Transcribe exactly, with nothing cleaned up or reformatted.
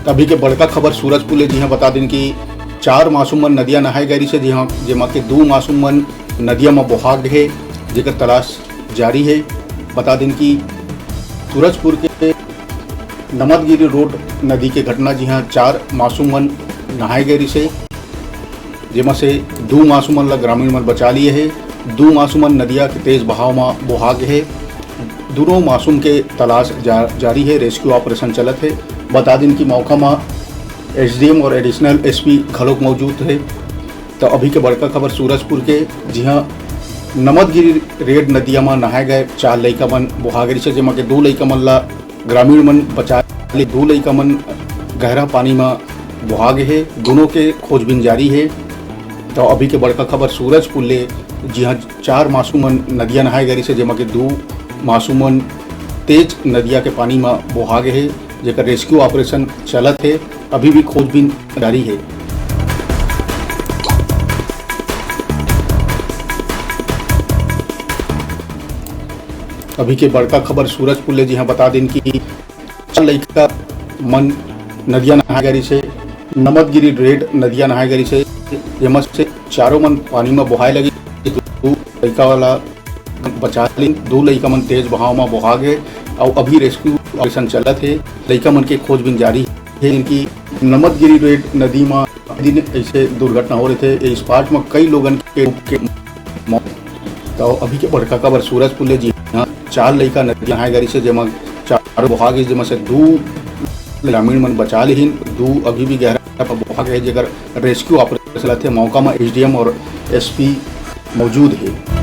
अभी के बड़का खबर सूरजपुर ले, जिहां बता दिन कि चार मासूम मन नदिया नहाए गए रिसे, जिहां जेमा के दू मासूम मन नदिया म बोहा गे हे, जेकर तलाश जारी हे। बता दिन कि सूरजपुर के नमदगिरी रोड नदी के घटना, जिहां चार मासूम मन नहाए गए रिसे, जेमा से दू मासूम मन ला ग्रामीण मन बचा लिए हे। दू मासूम मन नदिया के तेज बहाव म बोहा गे हे। दोनों मासूम के तलाश जा-, जारी हे, रेस्क्यू ऑपरेशन चलत हे। बता दिन कि मौका म एसडीएम और एडिशनल एसपी घलोक मौजूद हे। तो अभी के बड़का खबर सूरजपुर के, जिहां नमदगिरी रेड नदिया म नहाए गए चार लइका मन बोहा गे रिसे, जेमा के दू लइका मन ला ग्रामीण मन बचा ले, दू लइका मन गहरा पानी म बोहा गे हे। दोनों के खोजबीन जारी हे। तो अभी के बड़का खबर सूरजपुर ले, जिहां चार मासूम मन नदिया नहाए गए रिसे, जेमा के दू मासूम मन तेज नदिया के पानी म बोहा गे हे, जेकर रेस्क्यू ऑपरेशन चलत हे। अभी भी खोजबीन जारी हे। अभी के बड़का खबर सूरजपुर ले, जिहां बता दिन कि चार लइका मन नदिया नहाए गए रिसे, नमदगिरी रेड नदिया नहाए गए रिसे, जेमा से चारों मन पानी म बोहाए लगे। दू लइका वाला बचा लिन, दू लइका मन तेज बहाव म बोहा गे, अउ अभी रेस्क्यू ऑपरेशन चलत हे। लइका मन के खोजबीन जारी हे। इनकी नमदगिरी रेड नदी म दिन ऐसे दुर्घटना हो रहे थे, इस पार्ट में कई लोगन के, के मौत। तो अभी के बड़का खबर सूरजपुर ले, जिहां चार लइका नदी नहाए गए रिसे, जेमा चार बोहा गे, जेमा से दू ग्रामीण मन बचा लिहिन, दू अभी भी गहरा बोहा गे, जेकर रेस्क्यू ऑपरेशन चलत हे। मौका म एसडीएम और एसपी मौजूद हे।